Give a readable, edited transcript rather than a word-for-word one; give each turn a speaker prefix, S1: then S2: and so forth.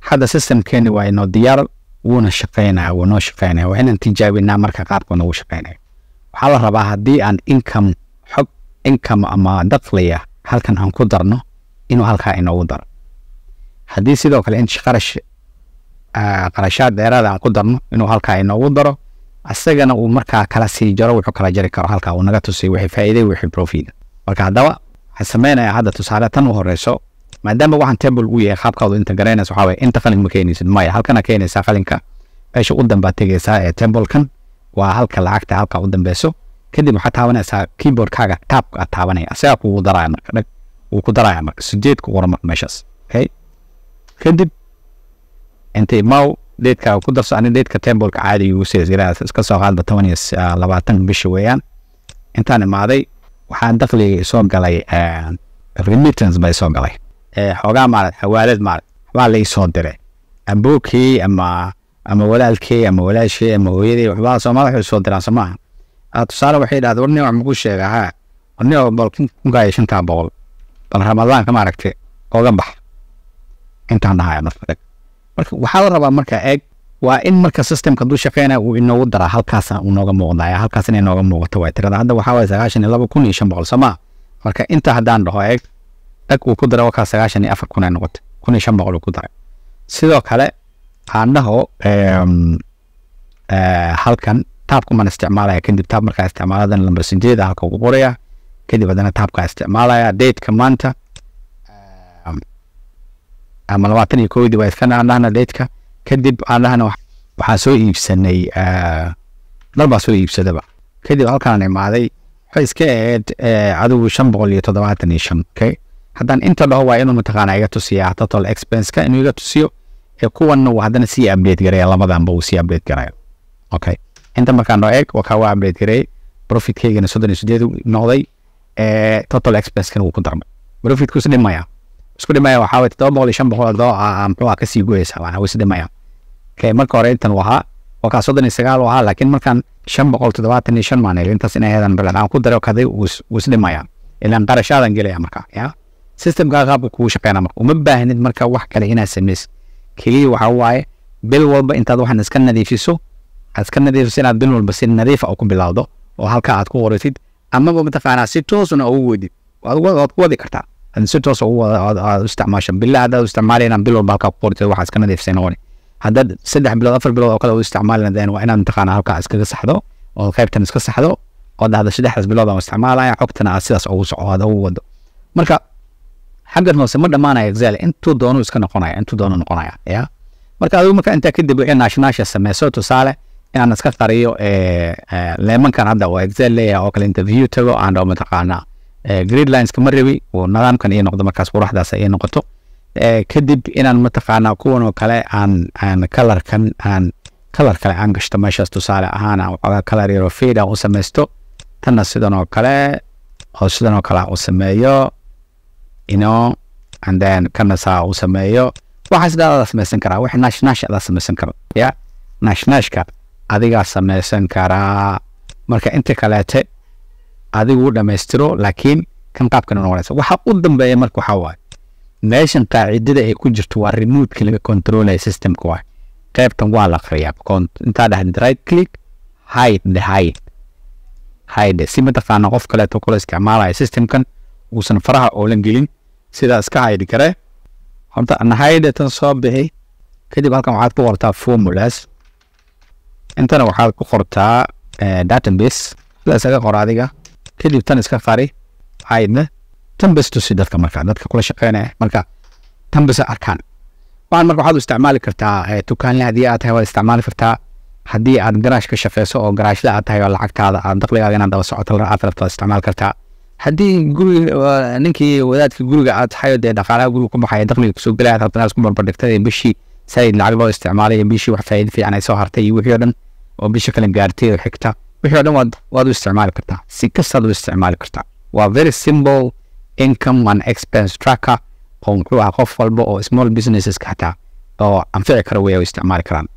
S1: Hadda systemkeeni waa inoo diyaar, wuuna shaqeynaya, wuu noo shaqeynaya. Waa inaan tijaabinaa marka qaabka noogu shaqeynayo. Waxaa la rabaa haddii aan income, xog income ama dakhliya halkan aan ku darno, inuu halkaa inoogu daro. Haddii sidoo kale in qarash, qarashaad dheeraada aan ku darno, inuu halkaa inoogu daro, asagana uu markaa kala sii jaro wuxuu kala jari karo, halkaa uu naga tusiyo wixii faa'iiday, wixii profit. Marka haddaba waxaan sameynayaa hadda tusaale tan u horeyso. Maadaama waxaan table uu yahay, qaabkaadu inta garaynaysa waxaa waye inta qalin ma keenaysid, maya, halkana keenaysaa qalinka. Meesha u dambaa tegaysaa ee tablekan waa halka lacagta halka u dambeyso. Kadib waxaad taabanaysaa keyboardkaaga, tabka aad taabanaya, asagaa kugu daraya. Marka dhag wuu ku daraya. Marka 8 ku qoran marka meeshaas. Okay, kadib intay maw datekaaga ku darso. Ani dateka tableka caadiga igu sii iska soo qaadba 10 iyo 20 bisha weeyaan. Intaan imaaday waxaan dakhliga soo galay, remittance bay soo galay, xoogaa maarat xawaalad maarat waxbaa la soo diray, abookii ama walaalkii ama walaashii ama hooyadii waxbaa. Soomaalida waxay soo diraan soo maaha? Tusaale waxay dhahda, "Warni wax maku sheega ha, warni bal 1500 bal Ramadaanka maaragtay oga bax." Intaan dhahaya marka waxaa la rabaa marka eeg, waa in marka systemka hadduu shaqeynaya uu inoogu daraa halkaas uu nooga muuqdaya, halkaas inay nooga muuqato waay. Tirada hadda waxaa waye 92,500, soo maa? Marka inta haddaan dhaho, eeg, dhag uu ku daray, wakaa 94,000 ay noqotay, 1500 uu ku daray. Sidoo kale aan dhaho halkan tabkumaan isticmaalaya. Kadib tab markaa isticmaaladan lambar 8 halka ugu qoraya. Kadib haddana tabkaa isticmaalaya, dateka maanta ama 21-dii waa iska aan dhahna dateka. Kadib aan dhahna waxaan soo iibsanay, dhar baa soo iibsadaba. Kadib halkaan imaaday, waxay iska ahayd adigu 575. Okay, haddaan inta dhaho, waa inuu mataqaanaa iga tusiyaa total expense-ka, inuu iga tusiyo ee kuwanna uu haddana sii update gareeya, labadanba uu sii update gareeyo. Okay, inta markaan noo eeg, wakaa waa update gareeyay. Profitkaygana 38 noqday, total expense-kana wuu ku darmay. Profitku is dhimaya, isku dhimaya. Waxaa waye 700 iyo 500 adoo muxuu kasii goyeysaa, waana is dhimaya. Okay, marka hore intan uu ahaa, wakaa 39 uu ahaa, laakiin markaan 575 maan helin, intaas inay heedan balan aan ku daray kaday, wuu is dhimaya, ilaan qarashaadan gelaya. Marka ya systemka qaabka kugu shaqeynaa, marka uma baahnid marka wax kale inaad samaysid. Keliya waxaa waaye bil walba intaad waxan iska nadiifiso, aad iska nadiifiso, inaad bil walba si nadiif ah ku bilowdo oo halka aad ku qoratid, amaba mataqaanaa si toosna ugu wedid, waad ku wadi kartaa. Aad si toos ugu aad u isticmaasho billah, haddaad u isticmaali inaad bil walba halkaa ku qoratid, waxaa iska nadiifsay noqoni. Haddaad 3 bilood, 4 bilood oo kale u isticmaali, then waa inaad mataqaanaa halkaa iskaga saxdo oo qaybtan iska saxdo oo dhahdo saddexdaas bilood aan isticmaalaya, xogtana aad sidaas ugu soco, aad ugu wado. Marka xaggan hoose ma dhammaanaya Excel, intuu doono iska noqonaya, intuu doono noqonaya ya. Marka adigu marka intaa kadib wixii naashnaasha sameyso, tusaale inaan iska qariyo leemankan hadda oo Excel leeyahay oo kale, inta view tago aan dhaho mataqaanaa grid lines kama rabi, oo nidaamkan ii noqdo, markaas quruxdaas ay noqoto. Kadib inaan mataqaanaa kuwan oo kale aan colorkan, aan color kale aan gashto meeshaas, tusaale ahaan aan waxoogaa color yaro fade aan u samaysto, tanna sidan oo kale oo sidan oo kale aan u sameeyo, and then kana saa u sameeyo. Waxaas dhan adaa samaysan karaa, wax naash naash adaa samaysan karo ya, naash naashka adigaa samaysan karaa. Marka inta kaleete adigu dhammaystiro, laakiin kan qaabkan u noqonaysa. Waxa u dambeeya marka waxaa waaye meeshan qaacidada ay ku jirto waa remote-ka laga controlaya systemka waay. Qaybtan waa la aqriyaa. Intaa dhahdid right click, hide the hide, hide, si mataqaana qof kaleeto kula isticmaalaya systemkan uusan faraha oolan gelin. Sidaa iska hide kare horta ana hide tan soo bixi. Kadib halkan waxaad ku qortaa formulas, intana waxaad ku qortaa database, sida isaga qor adiga. Kadib tan iska qari, hide tan bes, tusi dadka marka dadka kula shaqeynaya, marka tan bes arkaan. Waxaan marka waxaad u isticmaali kartaa dukaanle haddii aad tahay, waad isticmaali kartaa. Haddii aad garaash ka shaqeyso oo garaashle aad tahay oo lacagtaada aad dakhligaaga inaad daba socoto aad rabto, waad isticmaali kartaa. Haddii guriga ninkii wadaadka guriga aad tahay oo dee dhaqaalaha guriga ku baxaya, dakhliga kusoo gelaya aad rabto inaad isku barbardhigtay ee bishii sayid lacag loo isticmaalay iyo bishii wax faa'iido fiican ay soo hartay iyo wixii oo dhan oo bisha kale gaartay oo xigta, wixii oo dhan waad u isticmaali kartaa. Si kastaad u isticmaali kartaa. Waa very simple income and expense tracker oo muxuu ahaa qof walba oo small businesses xataa oo anfici kara wey oo isticmaali karaan.